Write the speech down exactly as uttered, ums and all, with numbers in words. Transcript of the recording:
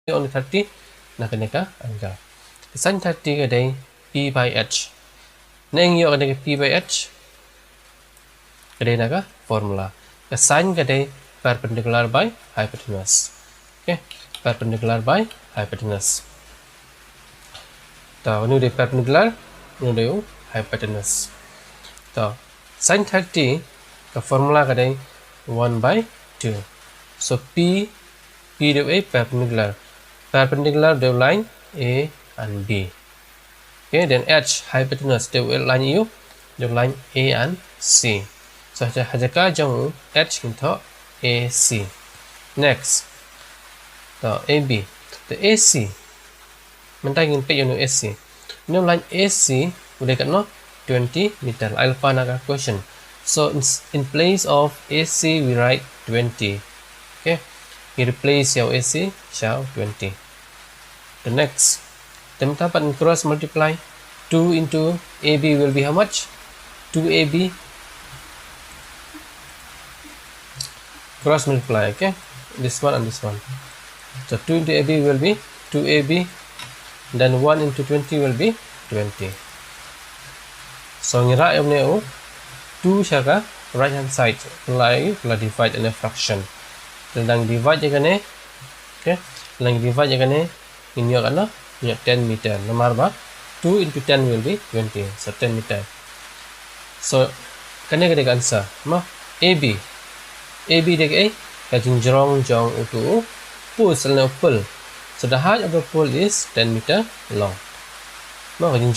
ïoh na thirty na kane ka angle. Ka sin thirty ka dei P by H. Nang ïoh kane ka P by H ka dei na ka formula. Ka sin ka dei perpendicular by hypotenuse. Okay, perpendicular by hypotenuse. Ta, unu dei perpendicular, unu dei u hypotenuse. Ta, sin thirty ka formula ka dei one by two. So P, P dei u perpendicular. Perpendicular dei u line A and B. Okay, then H hypotenuse dei u line u, dei u line A and C. So ha, ha jaka jong u H ngin thoh A C. Next. Ta, A B. Ta, A C. Mynta ngin peit ïa u A C. Ïa u line A C u dei katno? Twenty meter. Ai lypa na ka question. So in, in place of A C we write twenty. Okay. Ngi replace ïa u A C sha u twenty. The next. Te mynta pat cross multiply. Two into A B will be how much? Two A B cross multiply, okay? This one and this one. So two into A B will be two A B, then one into twenty will be twenty. So ngi rah ïa une u two sha ka right hand side, la, la divide in a fraction. Te dang divide ïa kane, okay? Dang divide ïa kane, ngin ïoh katno? Ngin ïoh ten meter. Namar ba two into ten will be twenty. So ten meter. So kane ka dei ka answer. Mo, A B. A B dei kaei? Ka jingjrong jong utu u pole, lane u pole. So the height of the pole is ten meter long. Mo, ka jingjrong